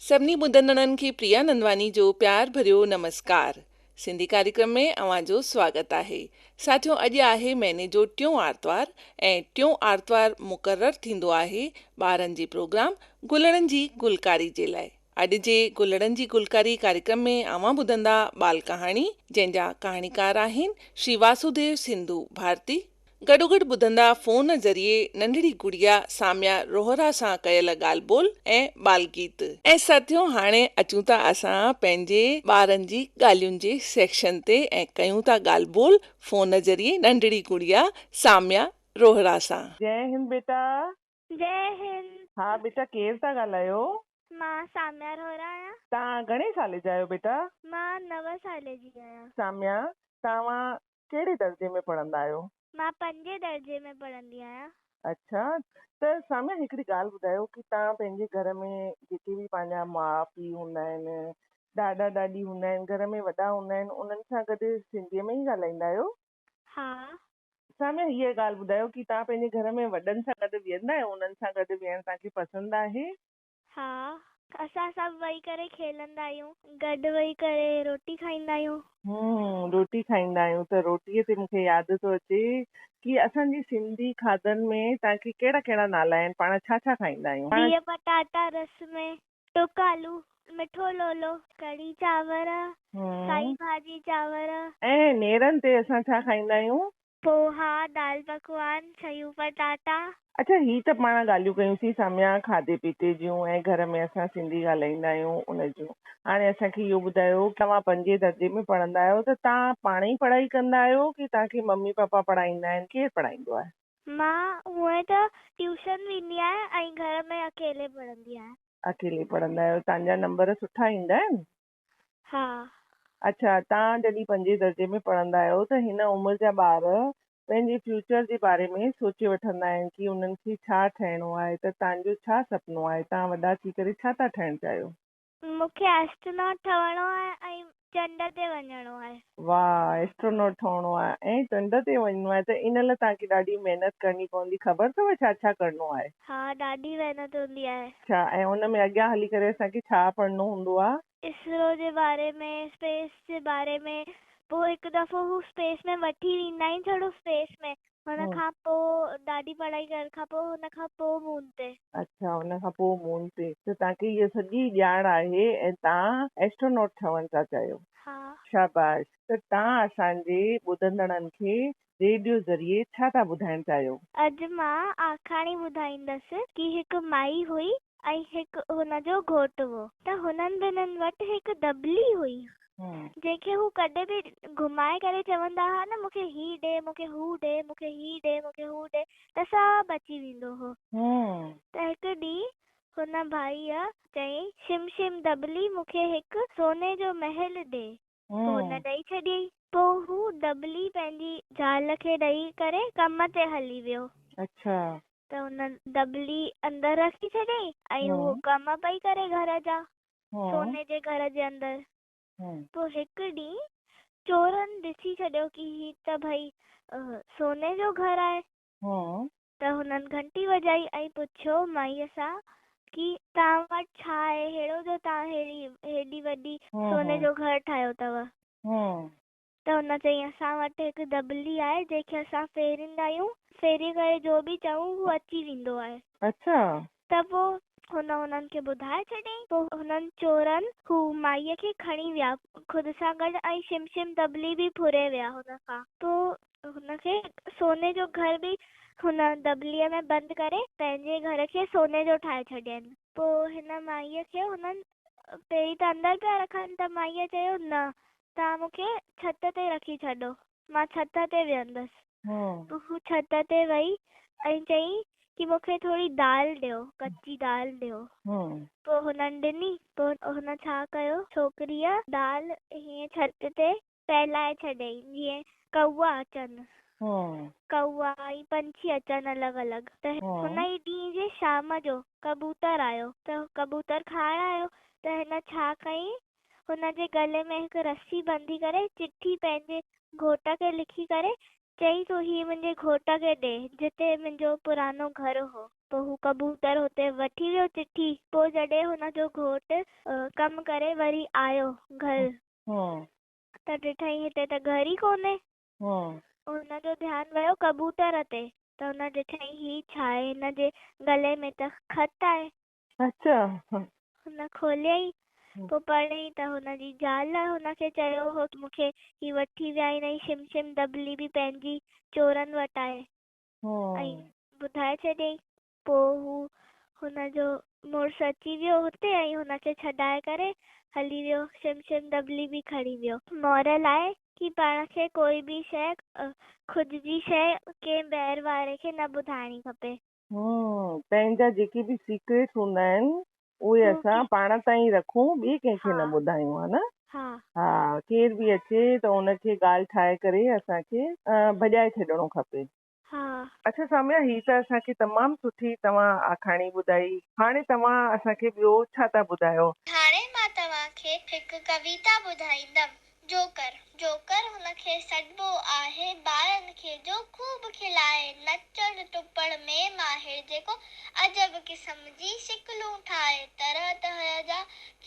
سڀني ٻڌندڙن کي پريا نندواڻي جو پيار ڀريو نمسڪار. سنڌي ڪاريڪرم ۾ اوهان جو سواگت آهي. ساٿيو اڄ آهي مهيني جو ٽيون آرتوار ۽ ٽيون آرتوار مقرر ٿيندو آهي ٻارن جي پروگرام گلڙن جي گلڪاري جي لاء. اڄ جي گلڙن جي گلڪاري ڪاريڪرم ۾ اوهان ٻڌندا ٻال ڪهاڻي جنهن جا ڪهاڻيڪار آهن شري واسوديو سنڌو ڀارتي. گڏوگڏ ٻڌندا فون ذريعي ننڍڙي گڙيا ساميا روهرا سان ڪيل ڳالهه ٻولهه ۽ ٻال گيت. ۽ ساٿيو هاڻي اچون ٿا اسان پنهنجي ٻارن جي ڳالهين جي سيڪشن تي ۽ ڪيون ٿا ڳالهه ٻولهه فون ذريعي ننڍڙي گڙيا ساميا روهرا سان. جئي هند بيٽا. جئي هند. ها بيٽا ڪير ٿا ڳالهايو؟ مان ساميا روهرا آهيان. توهان گهڻي سالي جا آهيو بيٽا؟ مان نو سالي جي آهيان. ساميا توهان ڪهڙي درجي ۾ پڙهندا آهيو؟ مان پنجين درجي ۾ پڙهندي آهيان. اڇا ته ساميا هڪڙي ڳالهه ٻڌايو ڪي توهان پنهنجي گهر ۾ جيڪي به پنهنجا ماء پيء هوندا آهن، ڏاڏا ڏاڏي هوندا آهن، گهر ۾ وڏا هوندا آهن انهن سان گڏ سنڌيء ۾ ئي ڳالهائيندا آهيو؟ ها. ساميا هيء ڳالهه ٻڌايو ڪي توهان پنهنجي گهر ۾ وڏن سان گڏ ويهندا آهيو انهن سان گڏ ويهڻ توهان کي پسند آهي؟ ها اسان سڀ ويهي ڪري کيلندا آهيون. گڏ ويهي ڪري روٽي کائيندا آهيون. هون روٽي کائيندا آهيون ته روٽيء تي مون کي ياد ٿو اچي ڪي اسان جي سنڌي کاڌن ۾ توهان کي ڪهڙا ڪهڙا نالا آهن پاڻ ڇا ڇا کائيندا آهيون؟ بيهه پٽاٽا رس ۾، ٽڪ آلو، مٺو لولو، ڪڙهي چانور، سائي ڀاڄي چانور. ۽ نيرن تي اسان ڇا کائيندا آهيون؟ پوها، دال پڪوان، سيون پٽاٽا. اڇا هي ته پاڻ ڳالهيون ڪيون سين ساميا کاڌي پيتي جون ۽ گهر ۾ اسان سنڌي ڳالهائيندا آهيون ان جون. هاڻي اسان کي اهو ٻڌايو توهان پنجين درجي ۾ پڙهندا آهيو ته توهان پاڻ ئي پڙهائي ڪندا آهيو ڪي توهان کي ممي پاپا پڙهائيندا آهن ڪير پڙهائيندو آهي؟ مان هونئن ته ٽيوشن ويندي آهيان ۽ گهر ۾ اڪيلي پڙهندي آهيان. اڪيلي پڙهندا آهيو توهان جا نمبر سٺا ايندا آهن؟ ها. اڇا توهان جڏهن پنجين درجي ۾ پڙهندا آهيو ته هن عمر جا ٻار پنهنجي فيوچر جي باري ۾ سوچي وٺندا آهن ڪي انهن کي ڇا ٺهڻو آهي ته توهان جو ڇا سپنو آهي توهان وڏا ٿي ڪري ڇا ٿا ٺهڻ چاهيو؟ مون کي ايسٽروناٽ ٺهڻو آهي ۽ چنڊ تي وڃڻو آهي. واهه ايسٽروناٽ ٺهڻو آهي ۽ چنڊ تي وڃڻو آهي ته ان لاء توهان کي ڏاڍي محنت ڪرڻي پوندي خبر اٿو ڇا ڇا ڪرڻو آهي؟ ها ڏاڍي محنت هوندي آهي. اڇا ۽ ان ۾ اڳيان هلي ڪري اسان کي ڇا پڙهڻو هوندو آهي؟ اسرو جي باري ۾ اسپيس جي باري ۾ پوء هڪ دفعو هو اسپيس ۾ وٺي ويندا آهن ڇڙو اسپيس ۾ هن کان پوء ڏاڍي پڙهائي ڪرڻ کان پوء هن کان پوء مون تي. اڇا ان کان پوء مون تي ته توهان کي اها سڄي ڄاڻ آهي ۽ توهان ايسٽروناٽ ٺهڻ ٿا چاهيو. ها. شاباش ته توهان اسان جي ٻڌندڙن کي ريڊيو ذريعي ڇا ٿا ٻڌائڻ چاهيو؟ اڄ مان آکاڻي ٻڌائيندس ڪي هڪ مائي هئي ۽ هڪ هن جو گهوٽ هئو ته هنن ٻنهن وٽ هڪ دٻلي هئي، جنهن کي هو ڪڏهن به گهمائي ڪري چوندا ها نه مون کي هي ڏي، مون کي هو ڏي، مون کي هي ڏي، مون کي هو ڏي ته سڀ اچي ويندو هو. ته هڪ ڏينهن هن ڀائيء چيائين، شم شم دٻلي مون کي هڪ سوني جو محل ڏي. پوء هن ڏئي ڇڏيائين. پوء هو دٻلي پنهنجي زال کي ڏئي ڪري ڪم تي هلي ويو. اڇا. ته هن دٻلي اندر رکي ڇڏيائين ۽ هو ڪم پئي ڪري گهر جا، سوني جي گهر جي اندر. پوء هڪ ڏينهن چورن ڏسي ڇڏيو ڪي هي ته ڀئي سوني جو گهر آهي. ته هنن گهنٽي وڄائي ۽ پڇيو مائيء سان ڪي توهان وٽ ڇا آهي ههڙو جو توهان ههڙي هيڏي وڏي سوني جو گهر ٺاهيو اٿو. ته هن چيائين اسان وٽ هڪ دٻلي آهي جنهن کي اسان ڦيريندا آهيون، ڦيري ڪري جو به چئون هو اچي ويندو آهي. اڇا. ته پوء هن هنن کي ٻڌائي ڇڏيائين. پوء هنن چورن هو مائيء کي کڻي ويا خود سان گڏ ۽ شم شم دٻلي به ڦري ويا هن کان. پوء هن کي سوني جو گهر به هن دٻليء ۾ بند ڪري پنهنجي گهر کي سوني جو ٺاهي ڇڏين. پوء هن مائيء کي هنن پهرين ته اندر پيا رکن ته مائيء چيو نه توهان مون کي ڇت تي رکي ڇڏو، مان ڇت تي ويهندس. پوء هو ڇت تي وئي ۽ چيائين ڪي مون کي ٿوري دال ڏيو، ڪچي دال ڏيو. پوء هنن ڏني. پوء هن ڇا ڪيو، ڇوڪريء دال هيئن ڇت تي ڦهلائي ڇڏيائين، جيئن ڪوئا اچن. ڪوئا ۽ پنڇي اچن الڳ الڳ. ته هن ئي ڏينهن جي شام جو ڪبوتر آيو ته ڪبوتر کائڻ آيو ته هن ڇا ڪيائين، هن جي گلي ۾ هڪ رسي ٻنڌي ڪري چٺي پنهنجي گهوٽ کي لکي ڪري چيائين تون هي منهنجي گهوٽ کي ڏي، جتي منهنجو پراڻو گهر هو. پوء هو ڪبوتر هتي وٺي ويو چٺي. پوء جڏهن هن جو گهوٽ ڪم ڪري وري آيو گهر ته ڏٺائين هتي ته گهر ئي ڪونهي. هن جو ڌيان ويو ڪبوتر تي ته هن ڏٺائين هي ڇا آهي، هن جي گلي ۾ ته خط آهي. اڇا. هن کوليائين، پوءِ پڙهيائين ته هن جي زال هن کي چيو هو مون کي هي وٺي ويا آهن ۽ شم شم دٻلي به پنهنجي چورن وٽ آهي ۽ ٻڌائي ڇڏيائين. پوءِ هو هن جو مڙس اچي ويو هتي ۽ هن کي ڇڏائي ڪري هلي ويو، شم شم دٻلي به کڻي ويو. مورل آهي ڪه پاڻ کي ڪوئي به شيءِ خود جي شيءِ ڪنهن ٻاهر واري کي نه ٻڌائڻي کپي. پنهنجا جيڪي به سيڪريٽس هوندا آهن اهي اسان پاڻ تائين رکون، ٻئي ڪنهن کي نه ٻڌايون، ها نه؟ ها. ها، ڪير به اچي ته ان کي ڳالهه ٺاهي ڪري اسان کي ڀڄائي ڇڏڻو کپي. ها. اڇا ساميا، هي ته اسان کي تمام سٺي توهان آکاڻي ٻڌائي، هاڻي توهان اسان کي ٻيو ڇا ٿا ٻڌايو؟ هاڻي مان توهان کي هڪ ڪويتا ٻڌائيندم، جوڪر. جوڪر هن کي سڏبو آهي، ٻارن کي جو خوب کلائي، نچڻ ٽپڻ ۾ ماهر جيڪو عجب قسم جي شڪلون ٺاهي، طرح طرح جا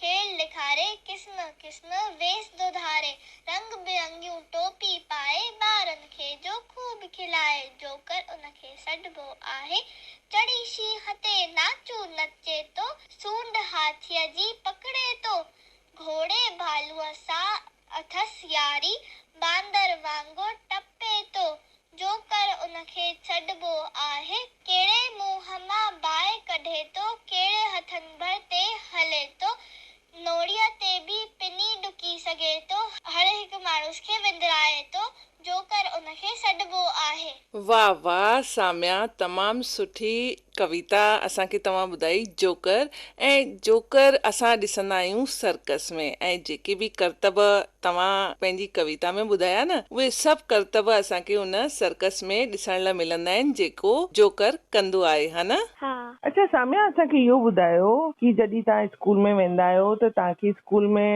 کيل ڏيکاري، قسم قسم ويس ٿو ڌاري، رنگ برنگيون ٽوپي پائي، ٻارن کي جو خوب کلائي، جوڪر ان کي سڏبو آهي، چڙهي شينهن تي ناچون نچي ٿو، سونڍ هاٿيء جي پڪڙي ٿو، گهوڙي ڀالوء سان اٿس ياري، باندر وانگر ٽپي ٿو، جوڪر ان کي سڏبو آهي، ڪهڙي منهن مان باهه ڪڍي ٿو، ڪهڙي هٿن ڀر تي هلي ٿو، نوڙيء تي به پني ڊڪي سگهي ٿو، هر هڪ ماڻهو کي وندرائي ٿو، جوڪر ان کي سڏبو آهي. واھ واھ ساميا تمام سٺي ڪويتا اسان کي توهان ٻڌائي جوڪر ۽ جوڪر اسان ڏسندا آهيون سرڪس ۾ ۽ جيڪي به ڪرتب توهان پنهنجي ڪويتا ۾ ٻڌايا نه اهي سڀ ڪرتب اسان کي ان سرڪس ۾ ڏسڻ لاء ملندا آهن جيڪو جوڪر ڪندو آهي ها نه. ها. اڇا ساميا اسان کي اهو ٻڌايو ڪي جڏهن توهان اسڪول ۾ ويندا آهيو ته توهان کي school ۾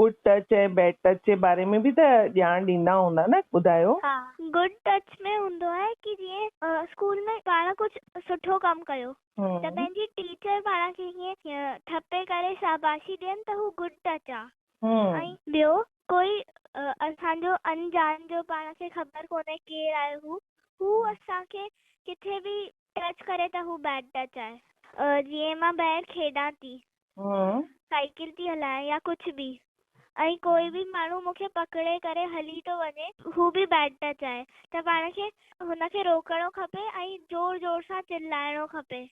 good touch ۽ bad touch جي باري ۾ به ته ڄاڻ ڏيندا هوندا نه ٻڌايو. ها گڊ ٽچ ۾ هوندو آهي ڪي جيئن اسڪول ۾ پاڻ ڪجهه سٺو ڪم ڪيو ته پنهنجي ٽيچر پاڻ کي هيئن ٺپي ڪري شاباشي ڏين ته هو گڊ ٽچ آ. ۽ ٻيو ڪوئي اسان جو انجان جو پاڻ کي خبر ڪونهي ڪير آهي هو، هو اسان کي ڪٿي به ٽچ ڪري ته هو بيڊ ٽچ آهي. جيئن مان ٻاهر کيڏان ٿي، سائيڪل ٿي هلايان يا ڪجهه به ۽ ڪوئي به ماڻهو مون کي پڪڙي ڪري هلي ٿو وڃي هو به بيڊ ٽچ آهي ته پاڻ کي هن کي روڪڻو کپي ۽ زور زور سان چلائڻو کپي.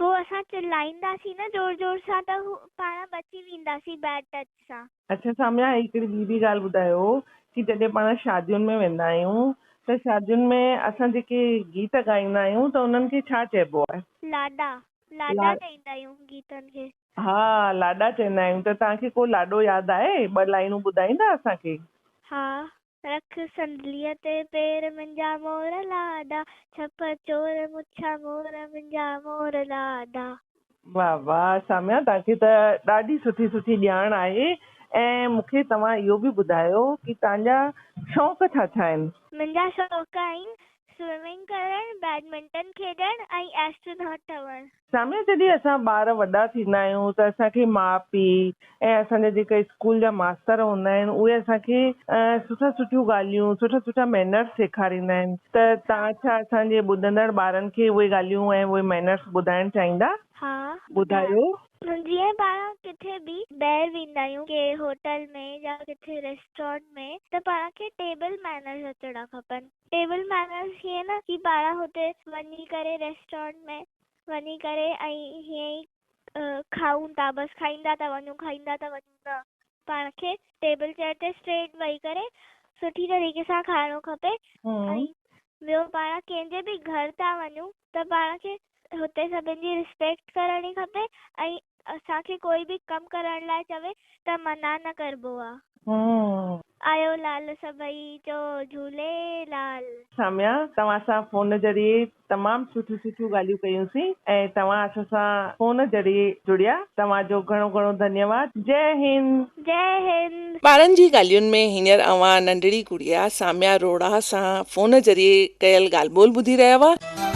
پوءِ اسان چلائينداسين نه زور زور سان ته هو پاڻ بچي وينداسين بيڊ ٽچ سان. اڇا ساميا هڪڙي ٻي به ڳالهه ٻڌايو ڪي جڏهن پاڻ شادين ۾ ويندا آهيون ته شادين ۾ اسان جيڪي گيت ڳائيندا آهيون ته انهن کي ڇا چئبو آهي؟ لاڏا، لاڏا چئيندا آهيون گيتن کي. ها لاڏا چئيندا آهيون ته توهان کي ڪو لاڏو ياد آهي؟ ٻه لائنون ٻڌائيندا اسان کي؟ ها، رک صندليء تي پير منهنجا مور لاڏا، ڇپ چور مڇا مور منهنجا مور لاڏا. واهه واهه ساميا توهان کي ته ڏاڍي سٺي سٺي ڄاڻ آهي ۽ مون کي توهان اهو به ٻڌايو ڪي توهان جا شوق ڇا ڇا آهن؟ منهنجا شوق آهن سوئمنگ ڪرڻ، بيڊمنٽن کيڏڻ ۽ ايسٽروناٽ ٺهڻ. ساميا جڏهن اسان ٻار وڏا ٿيندا آهيون ته اسان کي ماءُ پيءُ ۽ اسان جا جيڪا اسڪول جا ماستر هوندا آهن اهي اسان کي سٺا سٺيون ڳالهيون سٺا سٺا مينرس سيکاريندا آهن ته توهان ڇا اسان جي ٻڌندڙ ٻارن کي اهي ڳالهيون ۽ اهي مينرس ٻڌائڻ چاهيندا؟ ها ٻڌايو. جيئن پاڻ ڪٿي به ٻاهر ويندا آهيون ڪنهن هوٽل ۾ يا ڪٿي ريسٽورنٽ ۾ ته پاڻ کي ٽيبل مينرس اچڻا کپن. ٽيبل مينرس هيئن نه ڪي پاڻ هتي وڃي ڪري ريسٽورنٽ ۾ وڃي ڪري ۽ هيئن ئي کائون ٿا بس کائيندا ٿا وڃون کائيندا ٿا وڃون نه پاڻ کي ٽيبل چيئر تي اسٽريٽ ويهي ڪري سٺي طريقي سان کائڻو کپي. ۽ ٻيو پاڻ ڪنهن جي به گهر ٿا وڃون ته پاڻ کي هتي سڀني جي ريسپيڪٽ ڪرڻي کپي ۽ اسان کي ڪوئي به ڪم ڪرڻ لاءِ چوي ته منع نه ڪربو آ. آيو لال سڀئي چئو جهوليلال. ساميا توهان سان فون ذريعي تمام سٺيون سٺيون ڳالهيون ڪيونسين ۽ توهان اسان سان فون ذريعي جڙيا، توهان جو گهڻو گهڻو ڌنيواد. جئي هند. جئي هند. ٻارن جي ڳالهين ۾ هينئر اوهان ننڍڙي گڙيا ساميا روهڙا سان فون ذريعي ڪيل ڳالهه ٻولهه ٻڌي رهيا هئا.